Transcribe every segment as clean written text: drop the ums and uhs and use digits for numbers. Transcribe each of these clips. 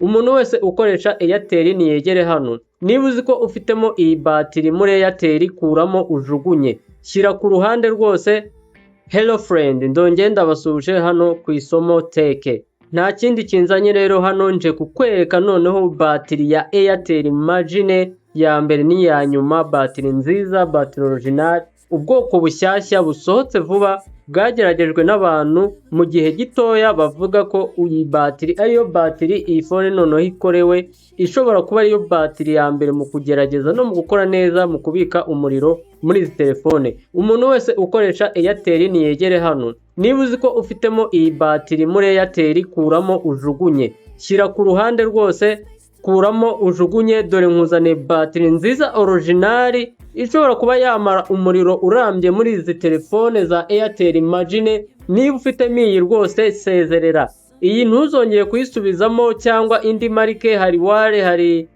Umuntu wese ukoresha Airtel niyegere hano. Niba uzi ko ufitemo iyi batiri muri Airtel, kuramo ujugunye, shyira ku ruhande rwose. Hello friend, ndongeye ndabasuhuje hano ku Isomo Tech. Nta kindi kinzanye rero hano, nje kukwereka noneho batiri ya Airtel Imagine ya mbere n'iya nyuma, batiri nziza, batiri original, ubwoko bushyashya busohotse vuba, bwageragejwe n'abantu mu gihe gitoya, bavuga ko iyi batiri ariyo batiri iyi phone noneho ikorewe, ishobora kuba ariyo batiri ya mbere mu kugerageza no mu gukora neza mu kubika umuriro muri izi telefone. Umuntu wese ukoresha Airtel niyegere hano. Niba uzi ko ufitemo iyi batiri muri Airtel, kuramo ujugunye, shyira ku ruhande rwose, kuramo ujugunye. Dore nkuzaniye batiri nziza original ishobora kuba yamara umuriro urambye muri izi telefone za Airtel Imagine. Niba ufitemo iyi rwose, sezerera iyi, ntuzongere kuyisubizamo cyangwa indi marike. Hari ware, hari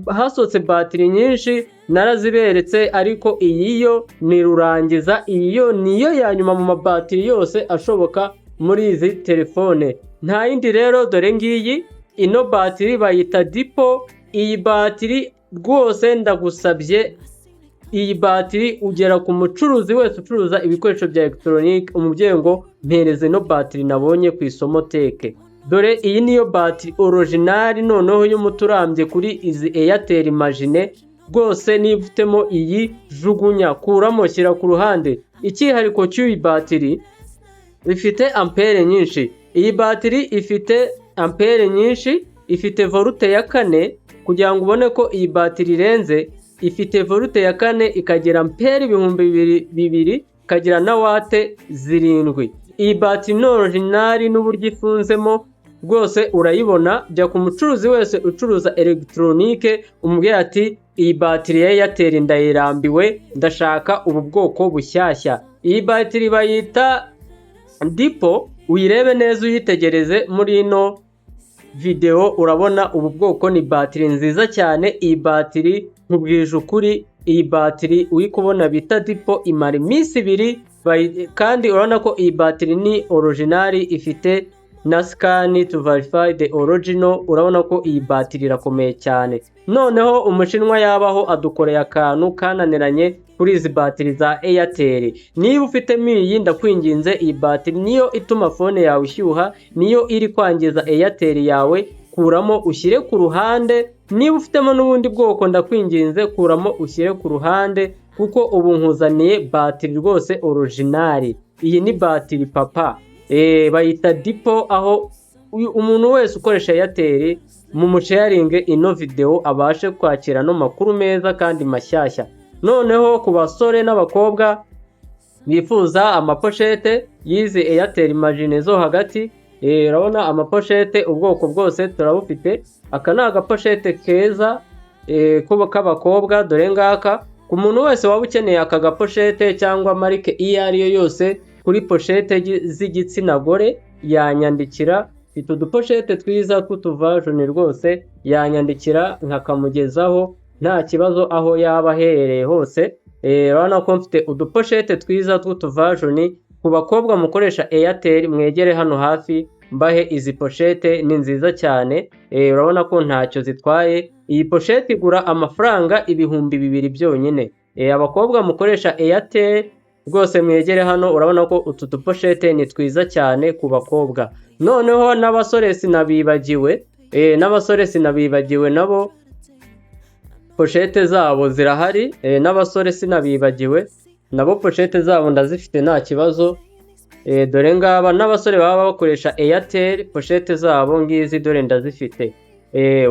hasohotse batiri nyinshi, naraziberetse, ariko iyi yo ni rurangiza. Iyi yo niyo ya nyuma mu mabatiri yose ashoboka muri izi telefone, nta yindi rero. Dore ngiyi ino batiri bayita Dipo. Iyi batiri rwose ndagusabye, iyi batiri ugera ku mucuruzi wese ucuruza ibikoresho bya elegitoronike, umubyeyi ngo: "Mpereze ino batiri nabonye ku Isomo Tech." Dore iyi niyo batiri original noneho y'umuti urambye kuri izi Airtel Imagine. Rwose niba ufitemo iyi, jugunya, kuramo, shyira ku ruhande. Ikihariko cy'iyi batiri, ifite ampere nyinshi. Iyi batiri ifite ampere nyinshi, ifite volt ya 4. Kugira ngo ubone ko iyi batiri irenze, ifite volt ya 4, ikagira ampere 2000, ikagira na watt 7. Iyi batiri ni original, n'uburyo ifunzemo rwose urayibona. Jya ku mucuruzi wese ucuruza elegitoronike, umubwira ati: "Iyi batiri ya Airtel ndayirambiwe, ndashaka ubu bwoko bushyashya." Iyi batiri bayita Dipo. Uyirebe neza, uyitegereze muri ino videwo, urabona ubu bwoko ni batiri nziza cyane. Iyi batiri, nkubwije ukuri, iyi batiri uri kubona bita Dipo imara iminsi 2, kandi urabona ko iyi batiri ni original, ifite na scan to verify the original. Urabona ko iyi batiri irakomeye cyane. Noneho Umushinwa yabaho adukoreye akantu kananiranye kuri izi batiri za Airtel. Niba ufitemo iyi, ndakwinginze, iyi batiri niyo ituma phone yawe ishyuha, niyo iri kwangiza Airtel yawe, kuramo ushyire ku ruhande. Niba ufitemo n'ubundi bwoko, ndakwinginze, kuramo ushyire ku ruhande, kuko ubu nkuzaniye batiri rwose original. Iyi ni batiri papa, bayita Dipo. Aho umuntu wese ukoresha Airtel mu musharinge ino videwo abashe kwakira ano makuru meza kandi mashyashya. Noneho ku basore n'abakobwa bifuza amapochette y'izi Airtel Imagine zo hagati, urabona amapochette ubwoko bwose turabufite. Aka ni agapochette keza k'abakobwa, dore ngaka. Ku muntu wese waba ukeneye aka gapochette cyangwa marike iyo ari yo yose kuri pochette z'igitsina gore, yanyandikira. Mfite udupochette twiza tw'utuversion rwose, yanyandikira nkakamugezaho nta kibazo aho yaba aherereye hose. Urabona ko mfite udupochette twiza tw'utuversion. Ku bakobwa mukoresha Airtel, mwegere hano hafi mbahe izi pochette, ni nziza cyane. Urabona ko ntacyo zitwaye. Iyi pochette igura amafaranga 2000 byonyine. Abakobwa mukoresha Airtel rwose mwegere hano, urabona ko utu dupochette ni twiza cyane ku bakobwa. Noneho n'abasore sinabibagiwe, n'abasore sinabibagiwe, nabo pochette zabo zirahari. N'abasore sinabibagiwe, nabo pochette zabo ndazifite nta kibazo. Dore ngaba n'abasore baba bakoresha Airtel, pochette zabo ngizi, dore ndazifite.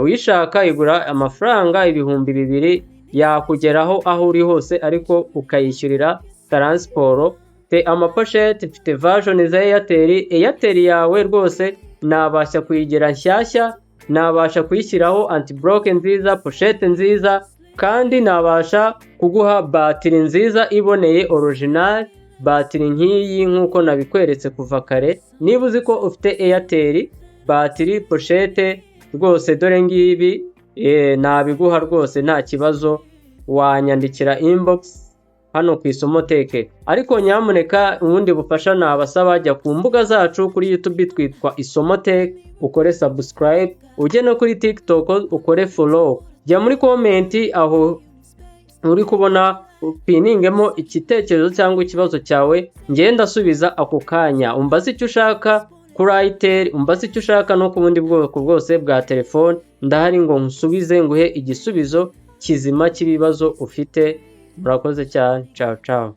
Uyishaka igura amafaranga 2000, yakugeraho aho uri hose, ariko ukayishyurira transport. Mfite amapochette, mfite version za Airtel. Airtel yawe rwose nabasha kuyigira nshyashya, nabasha kuyishyiraho anti-block nziza, pochette nziza, kandi nabasha kuguha batiri nziza iboneye, original, batiri nk'iyi nk'uko nabikweretse kuva kare. Niba uzi ko ufite Airtel, batiri, pochette, rwose dore ngibi, nabiguha rwose nta kibazo, wanyandikira inbox. hano ku Isomo Tech. Ariko nyamuneka, ubundi bufasha nabasaba, jya ku mbuga zacu. Kuri YouTube twitwa Isomo Tech, ukore subscribe, ujye no kuri TikTok ukore follow. Jya muri comment aho uri kubona, upiningemo igitekerezo cyangwa ikibazo cyawe, ngenda ndasubiza ako kanya. Umbaze icyo ushaka kuri Itel, umbaze icyo ushaka no ku bundi bwoko bwose bwa telefone. Ndahari ngo nsubize, nguhe igisubizo kizima cy'ibibazo ufite. Murakoze cyane, ciao ciao.